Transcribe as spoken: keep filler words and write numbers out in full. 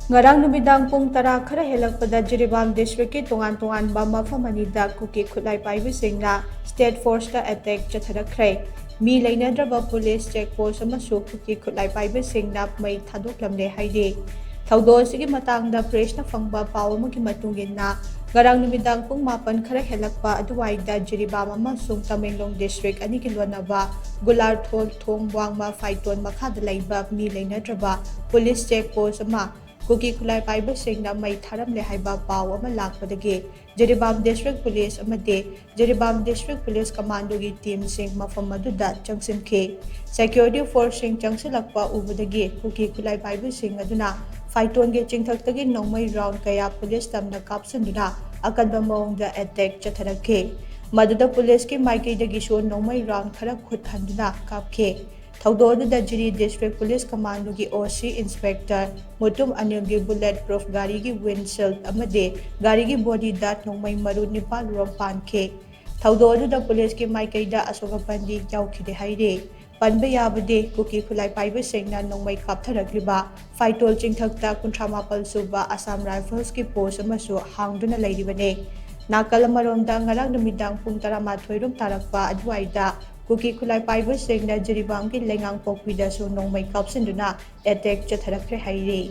ꯉꯔꯥꯡ ꯅꯨꯃꯤꯗꯥꯡ ꯄꯨꯡ ꯇꯔꯥ ꯈꯔ ꯍꯦꯜꯂꯛꯄꯗ ꯖꯤꯔꯤꯕꯥꯝ ꯗꯤꯁꯇ꯭ꯔꯤꯛꯀꯤ ꯇꯣꯉꯥꯟ ꯇꯣꯉꯥꯟꯕ ꯃꯐꯝ ꯑꯅꯤꯗ ꯀꯨꯀꯤ ꯈꯨꯠꯂꯥꯏ ꯄꯥꯏꯕꯁꯤꯡꯅ ꯁ꯭ꯇꯦꯠ ꯐꯣꯔꯁꯇ ꯑꯦꯇꯦꯛ ꯆꯠꯊꯔꯛꯈ꯭ꯔꯦ꯫ ꯃꯤ ꯂꯩꯅꯗ꯭ꯔꯕ ꯄꯨꯂꯤꯁ ꯆꯦꯛ ꯄꯣꯁ ꯑꯃꯁꯨ ꯀꯨꯀꯤ ꯈꯨꯠꯂꯥꯏ ꯄꯥꯏꯕꯁꯤꯡꯅ ꯃꯩ ꯊꯥꯗꯣꯛꯂꯝꯂꯦ ꯍꯥꯏꯔꯤ꯫ ꯊꯧꯗꯣꯛ ꯑꯁꯤꯒꯤ ꯃꯇꯥꯡꯗ ꯄ꯭ꯔꯦꯁꯅ ꯐꯪꯕ ꯄꯥꯎ ꯑꯃꯒꯤ ꯃꯇꯨꯡ ꯏꯟꯅ, ꯉꯔꯥꯡ ꯅꯨꯃꯤꯗꯥꯡ ꯄꯨꯡ ꯃꯥꯄꯟ ꯈꯔ ꯍꯦꯜꯂꯛꯄ ꯑꯗꯨꯋꯥꯏꯗ ꯖꯤꯔꯤꯕꯥꯝ ꯑꯃꯁꯨꯡ ꯇꯃꯦꯡꯂꯣꯡ ꯗꯤꯁꯇ꯭ꯔꯤꯛ ꯑꯅꯤꯒꯤ ꯂꯣꯟꯅꯕ ꯒꯨꯂꯥꯔꯊꯣꯜ ꯊꯣꯡ ꯋꯥꯡꯃ ꯐꯥꯏꯇꯣꯟ ꯃꯈꯥꯗ ꯂꯩꯕ ꯃꯤ ꯂꯩꯅꯗ꯭ꯔꯕ ꯄꯨꯂꯤꯁ ꯆꯦꯛ ꯄꯣꯁ ꯑꯃ ꯀꯨꯀꯤ ꯈꯨꯠꯂꯥꯏ ꯄꯥꯏꯕꯁꯤꯡꯅ ꯃꯩ ꯊꯥꯔꯝꯂꯦ ꯍꯥꯏꯕ ꯄꯥꯎ ꯑꯃ ꯂꯥꯛꯄꯗꯒꯤ ꯖꯤꯔꯤꯕꯥꯝ ꯗꯤꯁꯇ꯭ꯔꯤꯛ ꯄꯨꯂꯤꯁ ꯑꯃꯗꯤ ꯖꯤꯔꯤꯕꯥꯝ ꯗꯤꯁꯇ꯭ꯔꯤꯛ ꯄꯨꯂꯤꯁ ꯀꯃꯥꯟꯗꯣꯒꯤ ꯇꯤꯝꯁꯤꯡ ꯃꯐꯝ ꯑꯗꯨꯗ ꯆꯪꯁꯤꯟꯈꯤ꯫ ꯁꯦꯀ꯭ꯌꯨꯔꯤꯇꯤ ꯐꯣꯔꯁꯁꯤꯡ ꯆꯪꯁꯤꯜꯂꯛꯄ ꯎꯕꯗꯒꯤ ꯀꯨꯀꯤ ꯈꯨꯠꯂꯥꯏ ꯄꯥꯏꯕꯁꯤꯡ ꯑꯗꯨꯅ ꯐꯥꯏꯇꯣꯟꯒꯤ ꯆꯤꯡꯊꯛꯇꯒꯤ ꯅꯣꯡꯃꯩ ꯔꯥꯎꯟ ꯀꯌꯥ ꯄꯨꯂꯤꯁ ꯇꯝꯅ ꯀꯥꯞꯁꯤꯟꯗꯨꯅ ꯑꯀꯟꯕ ꯃꯑꯣꯡꯗ ꯑꯦꯇꯦꯛ ꯆꯠꯊꯔꯛꯈꯤ꯫ ꯃꯗꯨꯗ ꯄꯨꯂꯤꯁꯀꯤ ꯃꯥꯏꯀꯩꯗꯒꯤꯁꯨ ꯅꯣꯡꯃꯩ ꯔꯥꯎꯟ ꯈꯔ ꯈꯨꯠ ꯍꯟꯗꯨꯅ ꯀꯥꯞꯈꯤ꯫ ꯊꯧꯗꯣꯛ ꯑꯗꯨꯗ ꯖꯤꯔꯤ ꯗꯤꯁꯇ꯭ꯔꯤꯛ ꯄꯨꯂꯤꯁ ꯀꯃꯥꯟꯗꯣꯒꯤ ꯑꯣ ꯁꯤ ꯏꯟꯁꯄꯦꯛꯇꯔ ꯃꯨꯇꯨꯝ ꯑꯅꯤꯜꯒꯤ ꯕꯨꯂꯦꯠ ꯄ꯭ꯔꯨꯐ ꯒꯥꯔꯤꯒꯤ ꯋꯤꯟꯁꯤꯜ ꯑꯃꯗꯤ ꯒꯥꯔꯤꯒꯤ ꯕꯣꯗꯤꯗ ꯅꯣꯡꯃꯩ ꯃꯔꯨ ꯅꯤꯄꯥꯜ ꯔꯣꯝ ꯄꯥꯟꯈꯤ꯫ ꯊꯧꯗꯣꯛ ꯑꯗꯨꯗ ꯄꯨꯂꯤꯁꯀꯤ ꯃꯥꯏꯀꯩꯗ ꯑꯁꯣꯛ ꯑꯄꯟꯗꯤ ꯌꯥꯎꯈꯤꯗꯦ ꯍꯥꯏꯔꯤ꯫ ꯄꯟꯕ ꯌꯥꯕꯗꯤ, ꯀꯨꯀꯤ ꯈꯨꯠꯂꯥꯏ ꯄꯥꯏꯕꯁꯤꯡꯅ ꯅꯣꯡꯃꯩ ꯀꯥꯞꯊꯔꯛꯂꯤꯕ ꯐꯥꯏꯇꯣꯜ ꯆꯤꯡꯊꯛꯇ ꯀꯨꯟꯊ꯭ꯔꯥ ꯃꯥꯄꯜ ꯁꯨꯕ ꯑꯁꯥꯝ ꯔꯥꯏꯐꯜꯁꯀꯤ ꯄꯣꯁ ꯑꯃꯁꯨ ꯍꯥꯡꯗꯨꯅ ꯂꯩꯔꯤꯕꯅꯤ꯫ ꯅꯥꯀꯜ ꯑꯃꯔꯣꯝꯗ, ꯉꯔꯥꯡ ꯅꯨꯃꯤꯗꯥꯡ ꯄꯨꯡ ꯇꯔꯥꯃꯥꯊꯣꯏ ꯔꯣꯝ ꯇꯥꯔꯛꯄ ꯑꯗꯨꯋꯥꯏꯗ ꯀꯨꯀꯤ ꯈꯨꯠꯂꯥꯏ ꯄꯥꯏꯕꯁꯤꯡꯅ ꯖꯤꯔꯤꯕꯥꯝꯒꯤ ꯂꯩꯉꯥꯡꯄꯣꯛꯄꯤꯗꯁꯨ ꯅꯣꯡꯃꯩ ꯀꯥꯞꯁꯤꯟꯗꯨꯅ ꯑꯦꯇꯦꯛ ꯆꯠꯊꯔꯛꯈ꯭ꯔꯦ ꯍꯥꯏꯔꯤ꯫